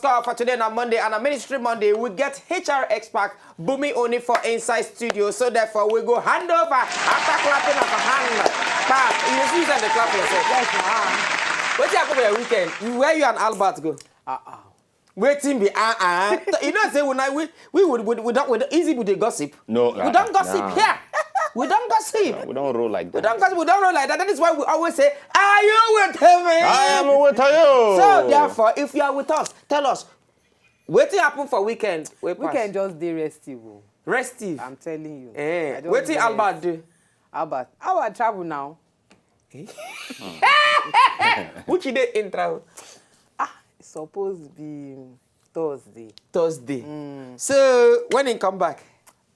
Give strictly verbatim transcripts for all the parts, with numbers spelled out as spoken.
Call for today na Monday and a Ministry Monday. We get H R expert Bumi Oni for inside studio. So therefore, we go hand over after clapping of a hand. Clap. You see, you the clap yourself. Yes, ma'am. What happen for your weekend? You, where you and Albert go? Uh-uh. Waiting be uh-uh. You know, say we, we, we would, we, we don't, we don't, easy with the gossip. No, We don't gossip nah. Here. We don't gossip. We don't roll like We that. don't gossip. We don't roll like that. That is why we always say, "Are you with me?" I am with you. So therefore, if you are with us, tell us. Wetin happen for weekend? Wey pass? Weekend just dey restive o. Restive. I'm telling you. Eh, I just wetin dey Albert rest. Do? Albert, how I travel now? Which day in travel? Suppose be Thursday. Thursday. So when he come back?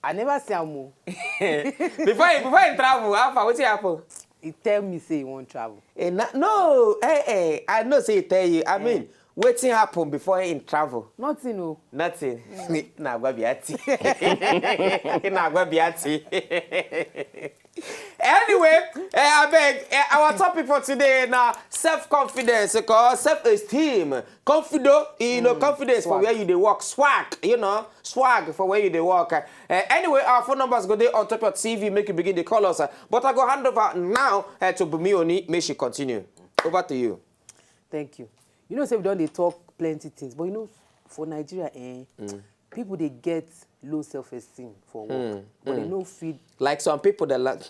I never see am o. Before he, before he travel, how far? Wetin happen? He tell me say he wan travel. Eh, na, no, eh, eh, I know say he tell you. I mean, wetin happen before he travel? Nothing o. Nothing. Na agwa biati. Na agwa biati. Anyway, eh, I beg, eh, our topic for today na self-confidence, cause self-esteem, confido, you know, confidence for Swag. Where you dey work, swag, you know, swag for where you dey work. Eh, anyway, our phone numbers go dey on top of T V, make you begin to call us. Eh, but I go hand over now eh, to Bumi Oni, make she continue. Over to you. Thank you. You know say we don dey talk plenty things, but you know for Nigeria, eh, people dey get low self-esteem for work, but they no fit. Like some people that like.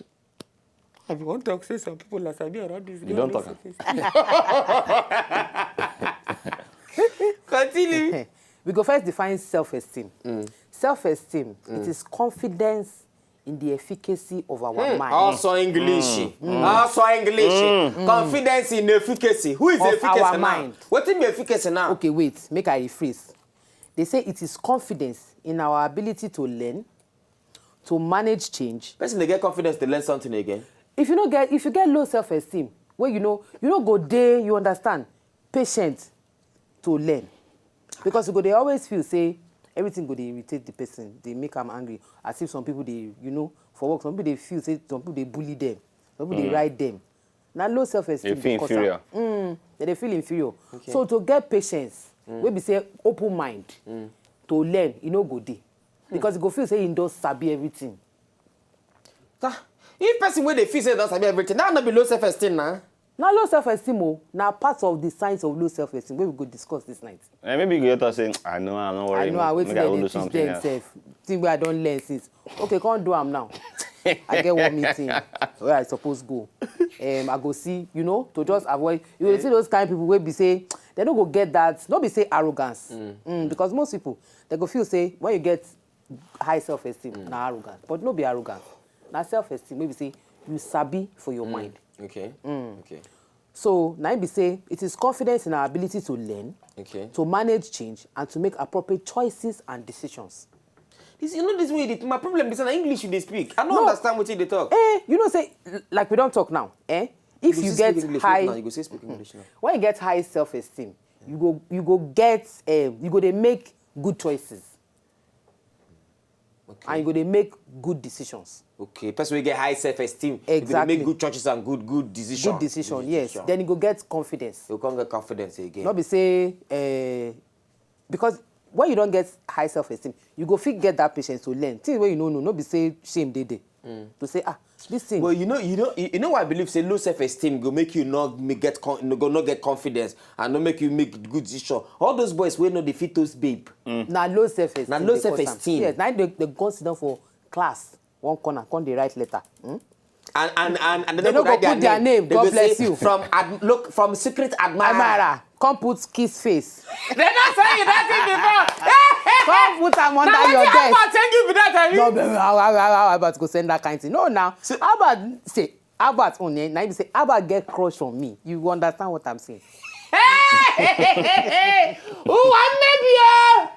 I be wan talk say some people like sabi around this. You don talk am. Continue. We go first define self-esteem. Self-esteem, it is confidence in the efficacy of our mind. Also English. Also English. Confidence in efficacy. Who is Of efficacy our now? Mind. Wetin be efficacy now? Okay, wait, make I rephrase. They say it is confidence in our ability to learn, to manage change. Person dey get confidence to learn something again. If you no get, if you get low self-esteem, where you know, you no go dey, you understand, patient to learn, because you go dey always feel say everything go dey irritate the person, dey make am angry, as if some people dey, you know, for work, some people dey feel say some people dey bully them, some people dey ride them. Na low self-esteem They feel dey cause am. inferior. Mm, they dey feel inferior. So to get patience, wey be say open mind to learn, e no go dey, because you go feel say you don sabi everything. Ah, if person wey dey feel say don sabi everything, that no be low self-esteem na. Na low self-esteem o, na part of the signs of low self-esteem wey we go discuss this night. Eh, maybe you go talk say, I know, I'm not worried. I know, I wetin Make I go dem do dey teach something dem else. Sef. Thing wey I don learn since. Okay, come do am now. I get one meeting where I suppose go. Um, I go see, you know, to just avoid. You go see those kind of people wey be say they no go get that. No be say arrogance, mm, because most people they go feel say when you get high self-esteem, na arrogance. But no be arrogance. Na self-esteem. Maybe say you sabi for your mind. Okay. Okay. So na im be say it is confidence in our ability to learn, Okay. to manage change, and to make appropriate choices and decisions. This, you know this way. My problem is na English you dey speak. I don't No. Understand what you dey talk. Eh, you know say, like we don talk now, eh? If go you still get speak English, high, now, you go still speak English now. When you get high self-esteem, you go you go get um, you go dey make good choices, Okay. And you go dey make good decisions. Okay, person wey get high self-esteem, you go dey Exactly. Make good choices and good good decision. Good decision, yes. Then you go get confidence. You come get confidence again. No be say uh, because when you don get high self-esteem, you go fit get that patience to learn things wey you no know. No be say shame dey there to say, ah, this thing. Well, you know, you know, you you know why I believe say low self-esteem go make you not make get con- no go not get confidence and not make you make good decision. All those boys wey no dey fit toast babe. Na low self-esteem. Na low dey cause am. Self-esteem. Yes, na im dey dey go sit down for class one corner, come dey write letter. Hmm? And and and and They no go put their name. They God go bless say, you. From ad- look from secret admirer. Amara, come put kiss face. They not say you that thing before. Come put am under Now your wetin desk. Albert take you be that? Abi? No, be- how how how how Albert go send that kind thing? No, now Albert say Albert own eh, na him be say Albert get crush on me. You understand what I'm saying? Hey, hey, hey, hey, hey. Who want maybe oh?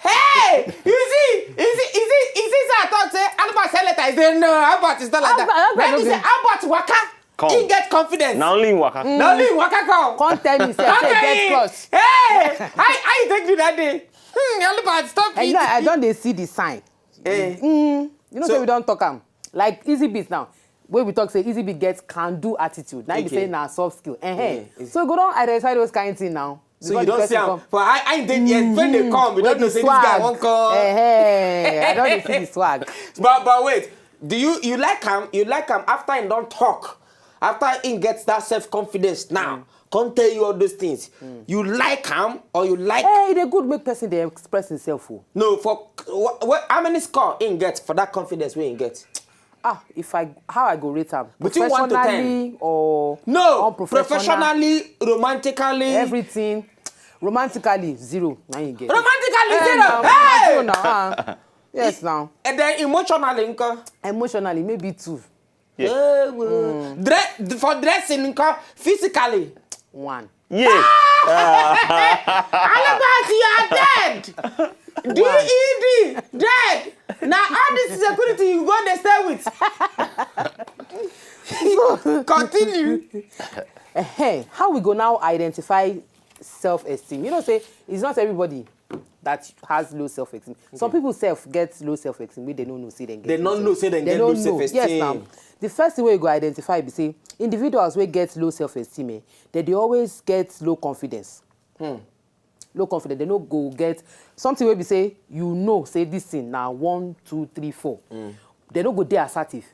Hey, you see, you see, you see, you see, say I talk say Albert send letter. He say no, Albert is not like that. Albert- Albert When no he be- say Albert waka, Come. He get confidence. Na only him waka. Na only him waka come. Come tell me say Come say tell get me. crush. Hey, how how you take do that day? Hmm, Albert, stop And it. you know, I don dey see the sign. Eh. Mm, you know, So- say we don talk am like easy beat now. Wey we talk say easy beat get can do attitude. Na him be Okay. Say na soft skill. Uh-huh. Yeah, it's- So you go don identify those kind thing now. So you don see am for I I dey here when they come, you don know say this guy wan come. Hey, I don dey see the swag. But but wait, do you you like am? You like am after him don talk, after him get that self confidence now, come tell you all those things. You like am or you like? Hey, e dey good make person dey express himself o. No, for what, what how many score him get for that confidence wey him get? Ah, if I how I go rate am? Between one to ten. Professionally or No, unprofessional? Professionally, romantically. Everything. Romantically, zero. Now you get. Romantically, Eh, zero. now, Hey! zero now, ah. Yes, now. And then emotionally, nko? Emotionally, maybe two. Eh, well. Dre- for dressing, nko? Physically. One. Yeah. Alabat, you are dead. D E D, dead. Now all this security you go dey stay with. Continue. Hey, how we go now identify self-esteem? You know, say it's not everybody that has low self-esteem. Some people self get low self-esteem. We they don't know say they get. They don't know say they get low self-esteem. Yes, now the first thing we go identify be say individuals wey get low self-esteem, eh, they they always get low confidence. Low confidence. They no go get something wey be say you know say this thing na one, two, three, four. They no go dey assertive.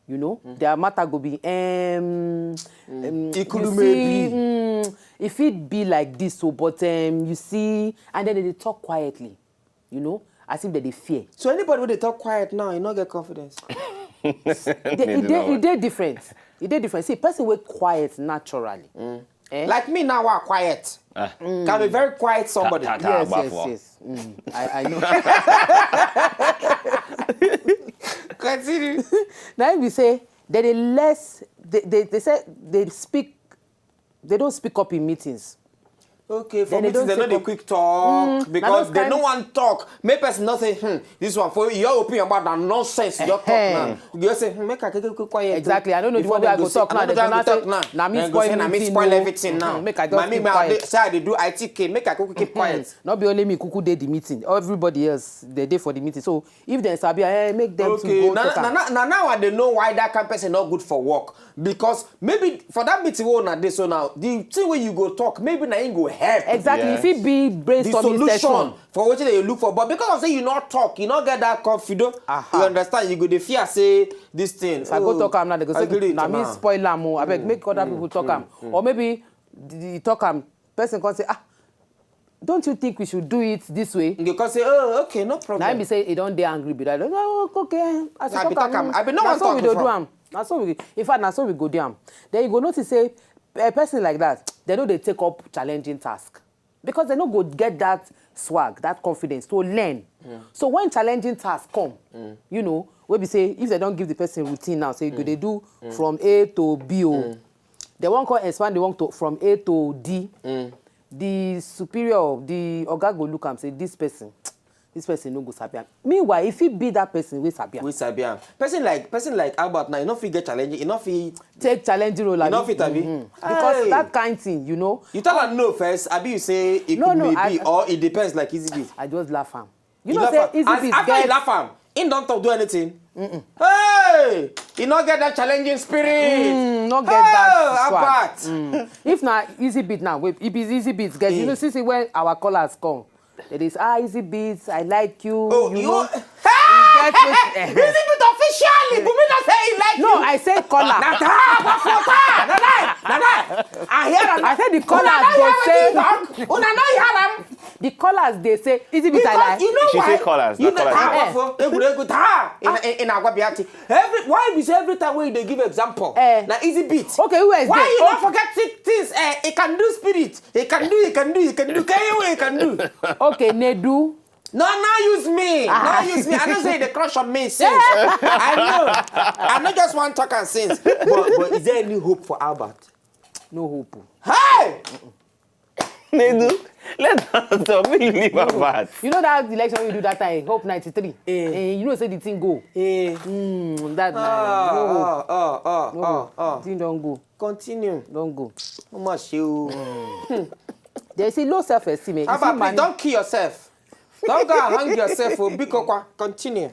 You know, their matter go be um, um It could you maybe. see, mm, if it be like this, so but um, you see, and then they dey talk quietly, you know, as if they dey fear. So anybody wey dey talk quiet now, you no get confidence. They- e dey e dey different. E dey different. See, person wey quiet naturally. Eh? Like me now, I quiet. Can be very quiet somebody. Ta- ta- Yes, yes, Agbafo. Yes. Mm, I, I know. Continue. Now we say that they less they, they, they say they speak they don't speak up in meetings. Okay, for Then they meetings don't they no take dey up- quick talk Mm, because na they those no kind- wan talk. Make person no say, hmm, this one for you open your mouth and nonsense. You just talk Ehem. Now. You just say, hmm, make I quick quick quiet. Exactly. I don't know the Before one wey I they go say, talk now. I They don't go now go talk say now. na me Then go spoil say, na me meeting spoil o. Everything now. Mhm, make I Na just me, keep me, I quiet. dey- say I dey do. I T K. Make I quick keep quiet. No be only me kuku dey the meeting. Everybody else they dey for the meeting. So if they sabi, eh, make them Okay, to go na, talk na, am. na, na now I dey know why that kind person not good for work, because maybe for that meeting wey una dey so now, the thing wey you go talk, maybe na im go help. Exactly. Yes. If it be The brainstorming solution session. For wetin you look for, but because of say you not talk, you not get that confidence. Aha. You understand? You go dey fear say this thing. If I go talk am now, they go say Agree na to me now. spoil am o. Abeg, make other people talk am. Or maybe the talk am person come say, ah, don't you think we should do it this way? You go say, oh, okay, no problem. Na him be say he don dey angry be that. Oh, okay. As you I be talk talk am. am, I be no na wan so talk we dey do before. Am. Na so we. In fact, na so we go do am. Then you go notice say a person like that, they no dey take up challenging task because they no go get that swag, that confidence to learn. So when challenging task come, you know, wey be say if they don give the person routine now, say you go dey do from A to B o. They wan come expand the one to from A to D. The superior, the oga go look am say this person, this person no go sabi am. Meanwhile, if he be that person wey sabi am, We sabi am. Person like person like Albert now, you no fit get challenge. You no fit. Take challenging role. You no Abi? Fit abi. Mhm. Because Hey. That kind thing, you know. You tell am no first. Abi you say it No, could no, may I- be or it depends like easy be. I just laugh am. You You know, laugh say am. easy As- beat After you get laugh am, him don talk do anything. Hey, you no get that challenging spirit. Mm, no get Oh, that swag. Albert. Mm. If na easy beat now, wait, if it's easy beat, get you know, see, see when our callers come, it is ah easy beats. I like you. Oh, you you. know, Hey! get it, eh. Easy beat officially. Bumi don say he like No, you. I say caller. Na ta, na ta, na lie, na lie. I hear am. I said the Una callers no go hear say wetin he talk. Una no hear am. The callers they say easy beats. I Because like. You know She why? say callers, You na know callers. how Eh. for egwuregwu taa in in Agwabiati. Every why be say every time wey you dey give example, Eh. Na easy beat. Okay, who else Why dey? You Oh. No forget six things? Eh, he can do spirit. He can do. He can do. He can do. Can you? He can do. Okay, Nedu. No, no use me. Ah. No use me. I don't say the crush on me since. I know. I no just wan talk am since. But but is there any hope for Albert? No hope. Hey! Nedu, let us talk. Make you leave Albert. You know that election we do that time, Hope ninety-three. Eh. Eh, you know say the thing go. Eh. Mm, that Ah, na no hope. ah, ah, ah, No ah, hope. ah. Thing don go. Continue. Don go. How much you? They say low self-esteem. Eh. You see Albert, please money. Don't kill yourself. Don't go and hang yourself for Bikokwa. Continue.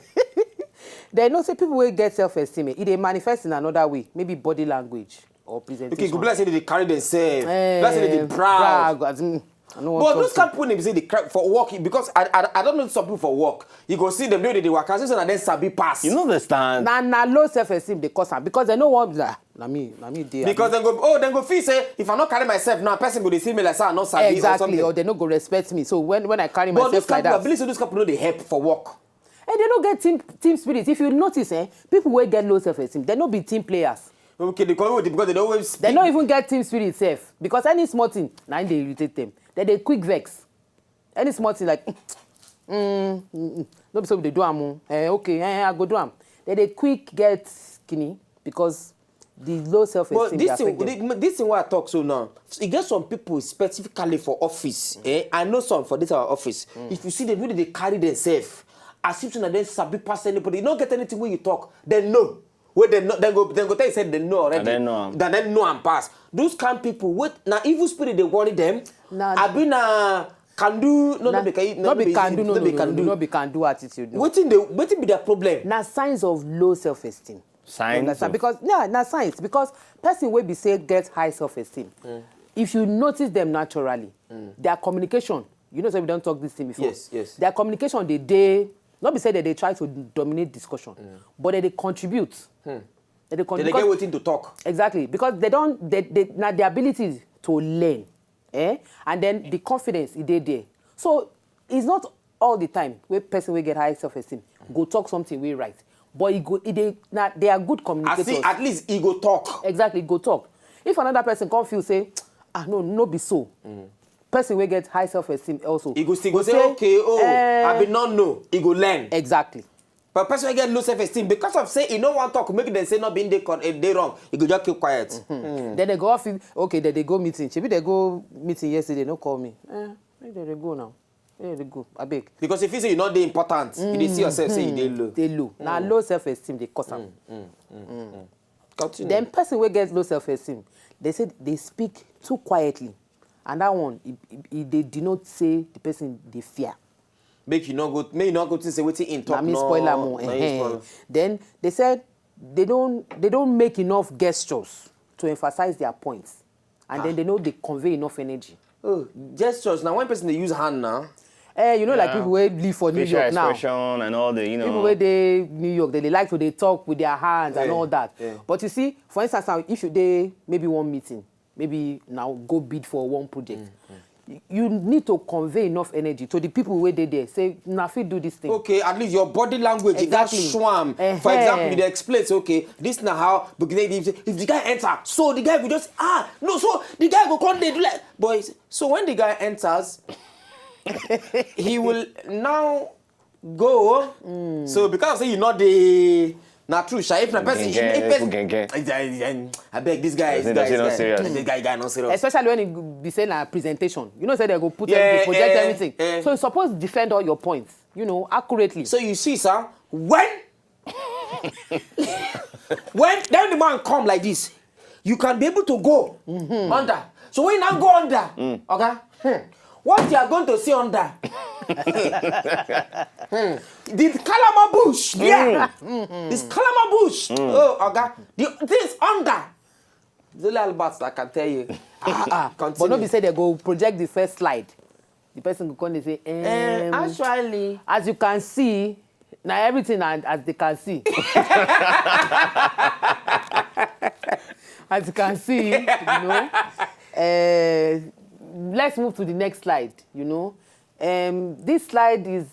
They know say people wey get self-esteem, eh, e dey manifest in another way, maybe body language or presentation. Okay, go be like say they dey carry themselves. Eh, Be like say they dey proud. Brag, as in, I no wan But talk those to kind people wey be say they cry for work because I, I, I don't know some people for work. You go see them, they dey waka. Say na them sabi pass. You know the stand. na na low self esteem dey cause am because dem no wan be like na me na me dey. Because dem go, oh, dem go feel say if I no carry myself now, person go dey see me like say I no sabi or Exactly, something. Or they no go respect me. So when when I carry But myself those like kind people, I that, believe say those kind people no dey help for work. And they no get team team spirit. If you notice, eh, people wey get low self esteem, they no be team players. Okay, they come with it because they don't always speak. They no even get team spirit sef because any small thing na im dey irritate them. They dey quick vex. Any small thing like, mm, mm, mm, no be so we dey do am o. Eh, okay, eh, I go do am. They dey quick get kini because the low self But esteem dey this thing, affect them. this, this thing wey I talk so now, e get some people specifically for office. Eh, I know some for this our office. If you see them, wey dey carry themselves as if na dem sabi pass anybody. You no get anything wey you talk, dem know. Wey dem know, dem go, dem go tell you say dem know already. And dem know am. Than dem know am pass. Those kind people, wait, na evil spirit dey worry them. Na- Abi na can do, no, Na- no be can, no be can do, no, no no, be no, can no, do. No be can do attitude. No. Wetin dey, wetin be their problem? Na signs of low self esteem. Signs Understand? Of- Because yeah, na signs because person wey be say get high self esteem, if you notice them naturally, their communication, you know, say we don talk this thing before. Yes, yes. Their communication dey dey, not be say that they try to dominate discussion, but that they contribute. That they They contribute. dey get Because- wetin to talk. Exactly, because they don't, they, they, na the ability to learn, eh? And then the confidence e dey there. So it's not all the time wey person wey get high self-esteem go talk something wey right, but e go, e dey, na they are good As communicators. if at least he go talk. Exactly, go talk. If another person come feel say, ah, no, no be so. Person wey get high self-esteem also He go still go say, okay, oh, eh, I bin not know. He go learn. Exactly. But person wey get low self-esteem, because of say he no wan talk, make dem say no be him dey con- eh, dey wrong. He go just keep quiet. Then they go off. Okay, then they go meeting. Shebi they go meeting yesterday. No call me. Eh, make they dey go now. Make they dey go. Abeg. Because if you say you no dey important, you dey see yourself say you dey low. Dey low. Na low self-esteem dey cause am. Continue. Then person wey get low self-esteem, they say they speak too quietly, and that one e, e, e dey denote say the person dey fear. Make you no go, make you no go think say wetin him Na talk me no. spoil am o. Na him Ehen. spoil. Then they said they don't, they don't make enough gestures to emphasize their points, and then they no dey convey enough energy. Oh, gestures. Now when person dey use hand now, Eh, you know, like Yeah. people wey live for New Facial York now. Expression and all the, you know. People wey dey New York, they, they like to dey talk with their hands and Yeah, all that. Yeah. But you see, for instance, now if you dey maybe one meeting, maybe now go bid for one project, y- you need to convey enough energy to the people wey dey there. Say, na fit do this thing. Okay, at least your body language, you gats Exactly. show am. For Ehen. Example, you dey explain say, okay, this na how, because if, if the guy enter, so the guy go just, ah, no, so the guy go come dey do like, boys. So when the guy enters, he will now go. So because say you know the na true, sha. If na person, if, Genge, if person, genge. I, I, I, I beg this guy, Person this guy, say no this guy, serious. this guy, guy not serious. Especially when it be say na presentation. You know say they go put Yeah, everything, project yeah, everything. Yeah. So you suppose defend all your points, you know, accurately. So you see, sir, when when then the man come like this, you can be able to go under. So when you now go under, okay, hmm, what you are going to see under? Hmm. The Kalama bush, yeah, this Kalama bush. Oh, okay, the things under. It's only Albert that can tell you. Ah, ah, But no be say they go project the first slide. The person go come dey say, Eh, ehm, actually, as you can see, na everything na as they can see. As you can see, you know. Eh, let's move to the next slide, you know. Um, this slide is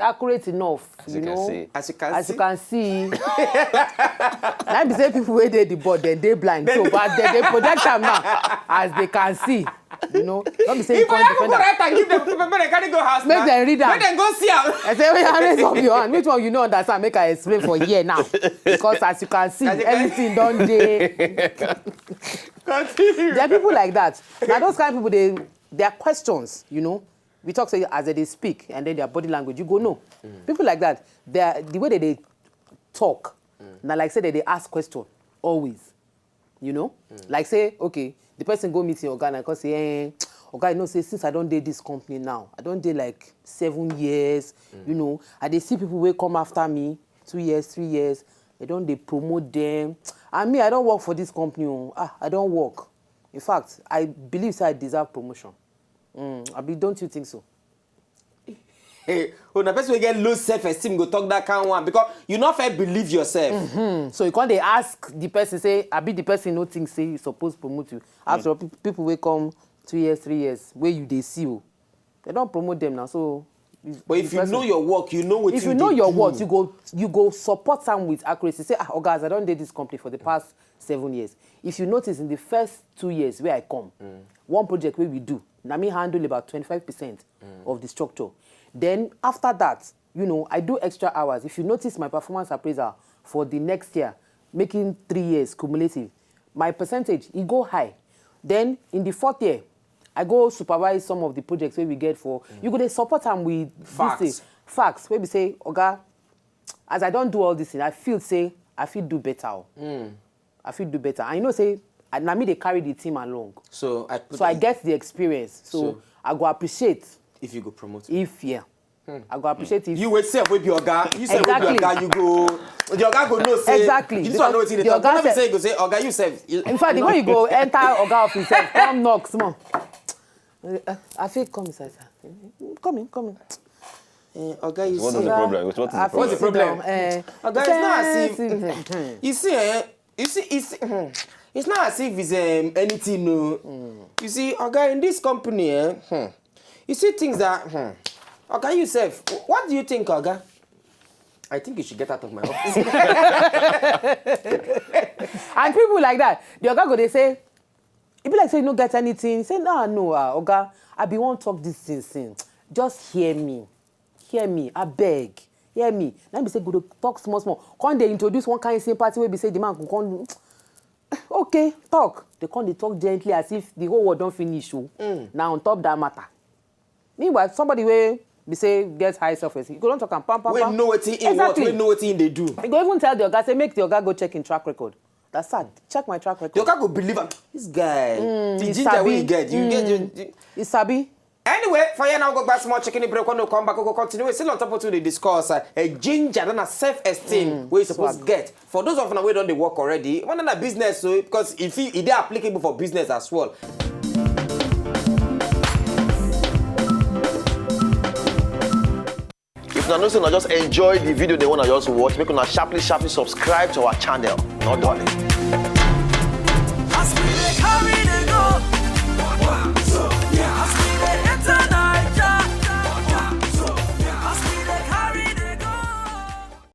accurate enough, As you you can know. See. As you can As see. You can see, na be say people wey dey the board, dem dey blind. So, but dem dey project am now as they can see. You know, no be say you If I come have defend to am. Write and give them paper, make dem carry go house. Make Now. Dem read am. Make dem go see am. I say, oya, raise up your hand. Which one you no understand? Make I explain for here now. Because as you can see, As you can everything don dey. Continue. There are people like that. Now those kind of people, they, their questions, you know, we talk say as they speak and then their body language, you go know. People like that, they are, the way that they talk, na like say that they ask question always, you know, like say, okay, the person go meet your oga and come say, eh, oga, you know say since I don dey this company now, I don dey like seven years, you know, I dey see people wey come after me two years, three years, They don't, they promote them. I mean, I don't work for this company. Oh. Ah, I don't work. In fact, I believe say I deserve promotion. Mm, I be, don't you think so? Hey, oh, na person wey get low self-esteem go talk that kind one because you no fit believe yourself. Mm. So you can't, they ask the person, say, I be the person no think say you suppose promote you. After all, peop- people will come two years, three years, where you they see you. They don't promote them now. So, But if you know your work, you know what if you know your work, you go you go support them with accuracy. Say, ah, oh guys, I don't did this company for the past seven years. If you notice, in the first two years where I come, one project where we do, na me handle about twenty-five percent of the structure. Then after that, you know, I do extra hours. If you notice my performance appraisal for the next year, making three years cumulative, my percentage, it go high. Then in the fourth year, I go supervise some of the projects where we get for. You go dey support them with this Facts. Thing. Facts. Where we say, Oga, as I don't do all this thing, I feel say I feel do better. Oh. I feel do better. And you know say, I, na me they carry the team along. So I put So I it- get the experience. So, So- I go appreciate if you go promote. If yeah. I go appreciate if You wait self with your guy. You self with your Exactly. guy. You go. The oga go know say. Exactly, This one know because wetin they the talk. oga Don't be sef- say you go say oga you self. You, In fact, the way you go enter Oga office, sef, come knock small. Uh, I feel come inside, sir. Come in, come in. Eh, oga you What is say. the problem? What is the I feel problem? What's the sit down, problem? Eh, Oga, it's not as yes. if you see, eh, you see, it's, hmm, it's not as if it's um, anything. No, you see, oga in this company, eh, hmm, you see things that, hmm, oga you self. What do you think, oga? I think you should get out of my office. And people like that, the oga go they say, e be like say you no get anything. Say no, no, ah, oga, I be wan talk this thing, thing. Just hear me, hear me, I beg, hear me. Now be say go dey talk small small. Come they introduce one kind sympathy where be say the man go come, okay, talk. They come they talk gently as if the whole world don't finish. Oh, now on top that matter. Meanwhile, somebody where be say get high self esteem, you go don't talk and pam pam We pam. Know wetin in what. Exactly. We know wetin in they do. You go even tell the oga say make the oga go check in track record. That's sad. Check my track The record. oga go believe am. This guy, the he ginger wey sabi. you get, you get. You, you, You sabi? Anyway, for here now, go back small chicken break. When we come back, we go continue. We still on top of two, they discuss uh, a ginger, then a self-esteem. We supposed to get. For those of you wey don't they work already, one of the business, so because if it, it they applicable for business as well. If una know say una just enjoy the video they wanna just watch, make una sharply sharply subscribe to our channel. Not darling. As we